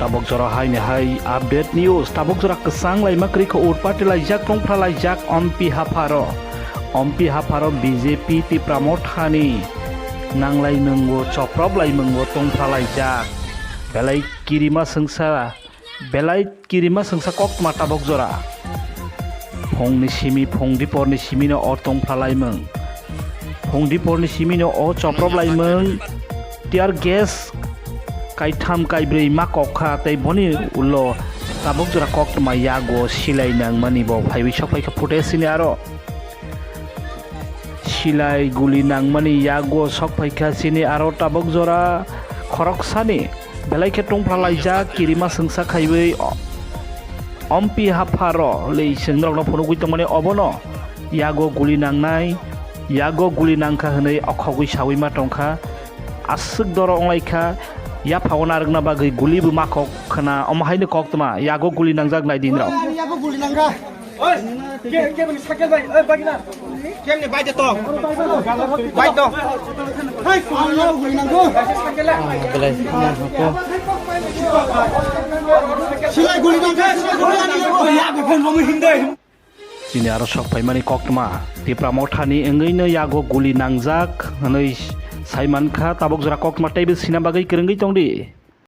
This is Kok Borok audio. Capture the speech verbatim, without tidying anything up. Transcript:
Tabuk jora haini hai update news. Tabuk jora kwchang laima kwrwi kho, urpati laijak, tongphra laijak Ompi hapharo. Ompi hapharo B J P Tipra mothani nanglai mwngo, choprop lai mwngo, tongphra laijak. Belai kirima swngsa, belai kirima swngsa koktma tabuk jora. Phungni simi, phung diporni simino o tongphra laimung. Phung diporni simino o choprop laimung. Tear gas kaitham kaibrwi ma kok kha, tei boni ulo tabuk jora koktma yago silai nangmani bo phaiwi sok phaikha footage sini aro. Silai guli nangmani yago sok phaikha sini aro tabuk jora khoroksani belai khe tongphra laijak kirima swngsa khaiwi o-, Ompi hapharo lei chwng norokno phunugwi tongmani obono yago guli nangnai, yago guli nangkha hwnwi okhogwi sawi ma tongkha. Aswk doro wnglaikha, yaphao narwkna bagwi guli bo ma kok khna, omo haino koktma, yago guli nangjak nai dinrok. Yago guli nangkha. Oi, ke, ke bini cycle bai, oi, bagina. Kemni bai de to? Bai to. Hai, yago guli nangkha. Cycle le. Silai guli nangkha, silai guli nangkha. Yago phone romi hinde. Chini aro sok phaimani koktma, Tipra mothani wngwino yago guli nangjak hwnwi sai mankha, tabuk jora koktma teibo sina bagwi kwrwngwi tongdi.